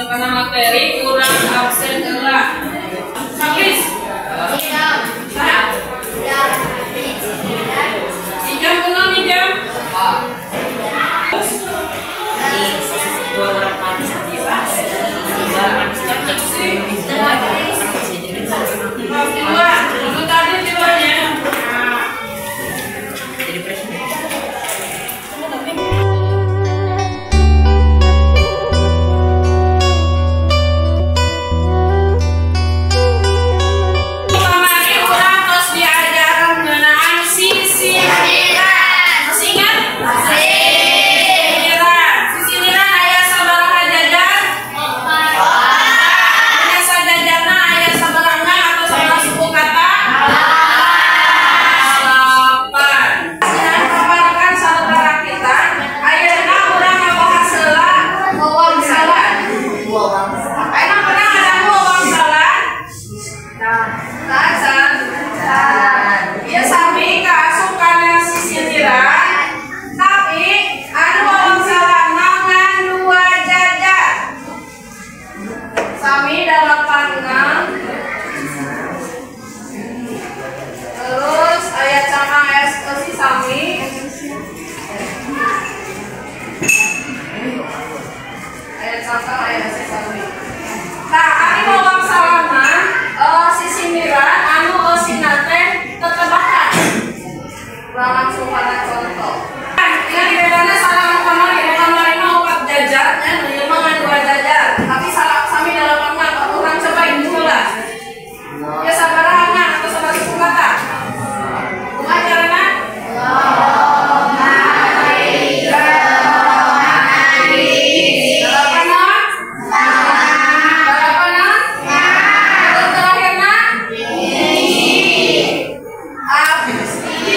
Karena materi kurang absen heula. Habis. Ijam kunaon ijam? Dua, itu tadi duanya. Jadi presiden. Kamari urang tos diajaran ngeunaan sisiriran. Masih ingat? Masih. Sisiriran. Sisiriran aya sabaraha jajar? Opat. Dina sajajarna aya sabaraha atau sabaraha suku kata? 8. Dina paparkan sarta rakitan, ayeuna urang ngabahas heula wawangsalan. Ayeuna pernah ngadangu wawangsalan? Tacan. Ieu sami kaasup kana sisiriran, tapi anu wawangsalan mah ngan 2 jajar. Sami 8. Terus aya cangkang es eusi sami. Aya cangkang aya eusi sami. Tah, ari wawangsalan mah sisiriran anu eusina teh tetebakan. Urang langsung kana contoh. Ieu dibedana sareng nu kamari, nu kamari mah 4 jajar nya, nu ieu mah ngan 2 jajar. Tapi salah sami 8 urang cobain heula. Ya sabaraha ngan atau sabaraha suku kata? Kumaha carana? Dalapan naon? Dalapan naon? Terus terakhirna? A, B, C, T,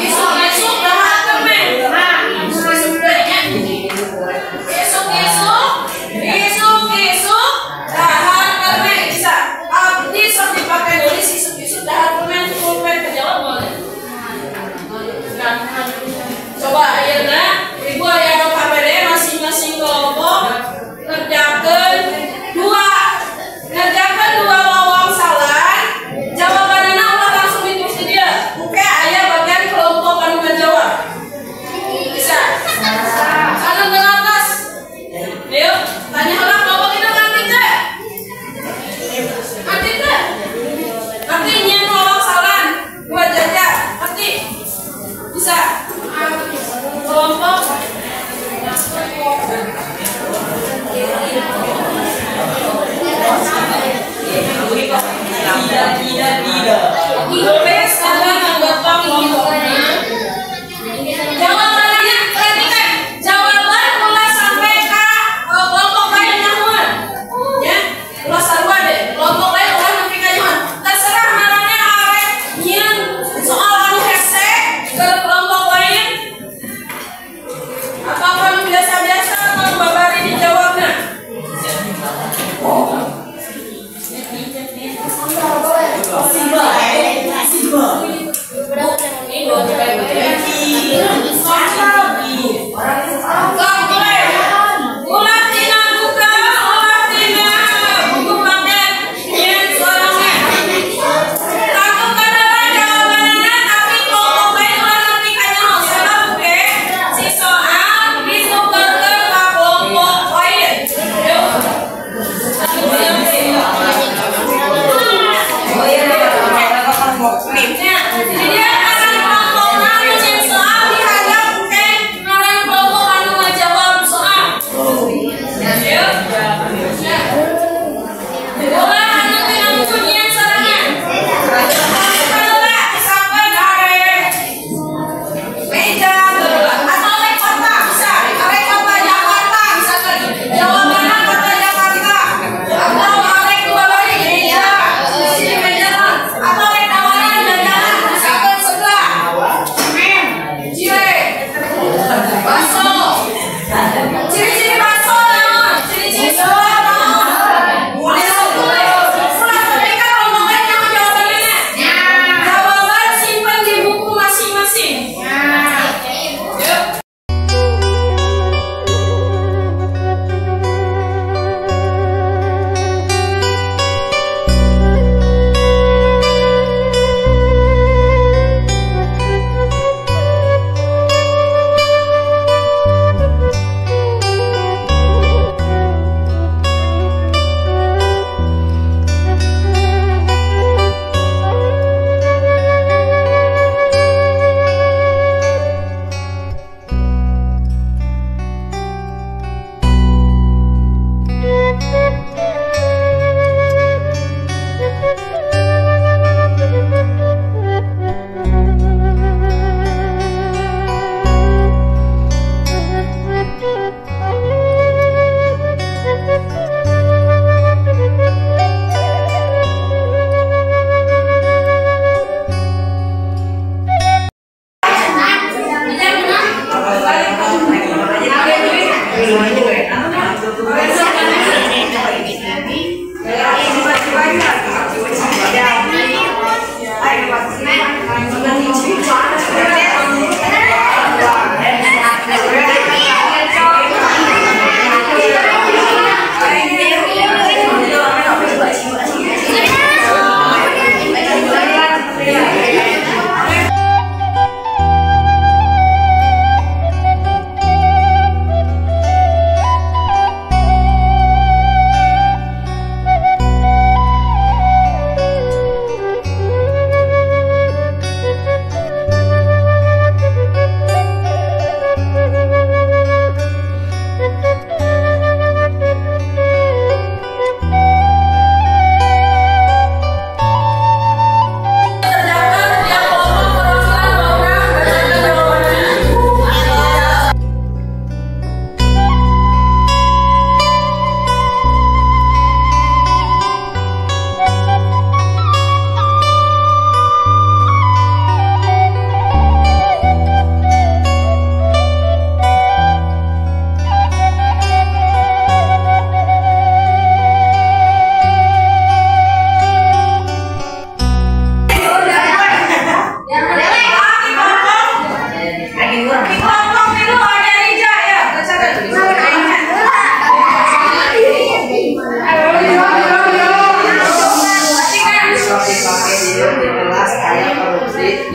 Isuk-isuk dahar permen. Isuk teh. Isuk-isuk, isuk-isuk dahar permen bisa. Abdi sok dipakai nulis isuk-isuk dahar permen pulpen kejawab boleh. Nah, coba ayeuna ibu aya nu KPD masing-masing kelompok ngerjakeun dua wawangsalan, jawabanana ulah langsung ditulis di dieu. Engke aya bagian kelompok anu ngajawab. Bisa. Anu teu atas. Ayo, tanya heula kelompok itu ngerti teu? Ngerti teu? Ngerti nyieun wawangsalan buat jaja, ngerti? Bisa. Kelompok tulis ada anggota kelompoknya. Jawabannya perhatikan, jawaban mulai sampai ke kelompok lain nyahuan. Ya, ulah sarua deh. Kelompok lain ulah nepi ka nyahuan. Terserah maraneh arek nyieun soal anu hese ke kelompok lain atau anu biasa-biasa atau babari dijawabna. Ulah tina buka, ulah tina buku paket nyieun sorangan. Lakukan apa jawabanana tapi kelompok lain ulah nepi ka nyaho. Sabab engke si soal ditukerkeun ka kelompok lain. Yuk. Jadi dia ngaran kelompokna anu nyieun soal dihadap engke ngaran kelompok anu ngajawab soal. Yuk. Ya. Ulah anu tina buku nyieun sorangan. Heula misalkan arek meja heula atau arek kota bisa, arek kota Jakarta misalkan jawabanna kota Jakarta atau arek dua bari meja, di sini meja atau arek tawaran jajanan.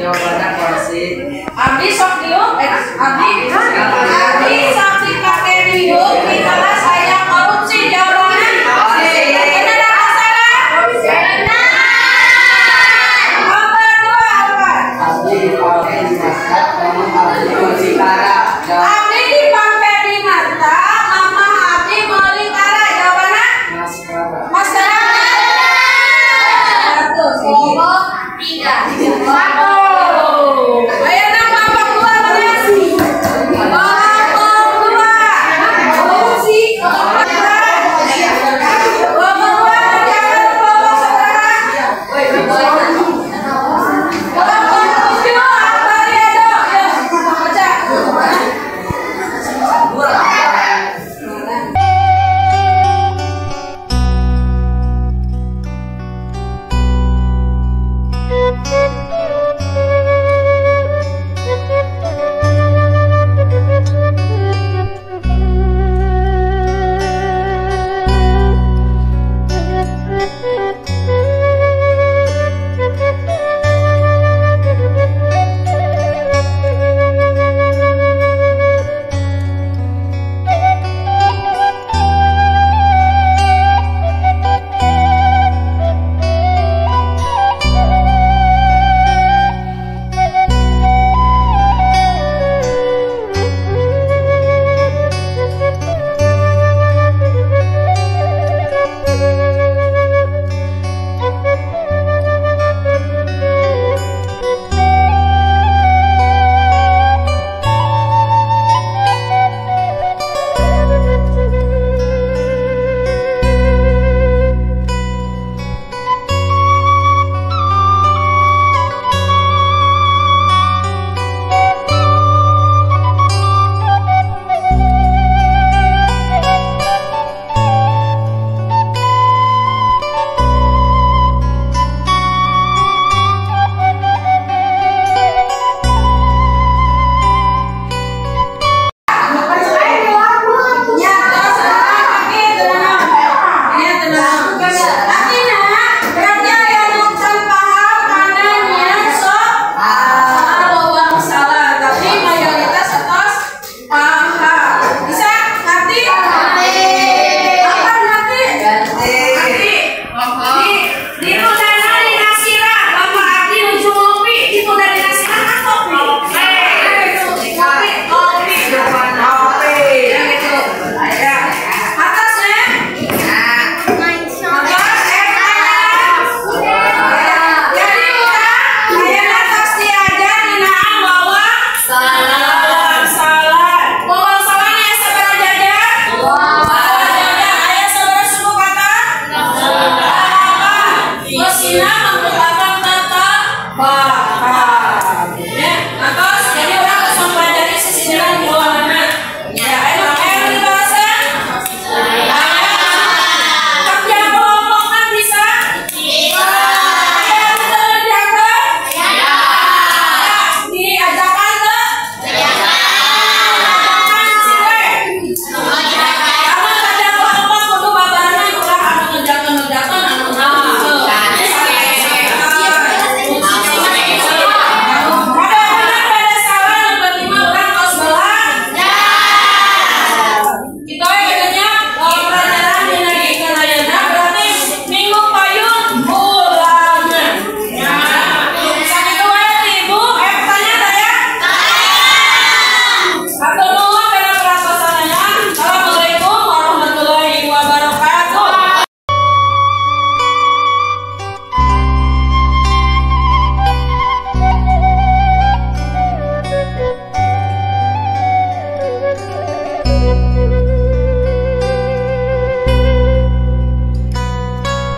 Jawabannya kursi. Abdi sok diuk, eh, abdi.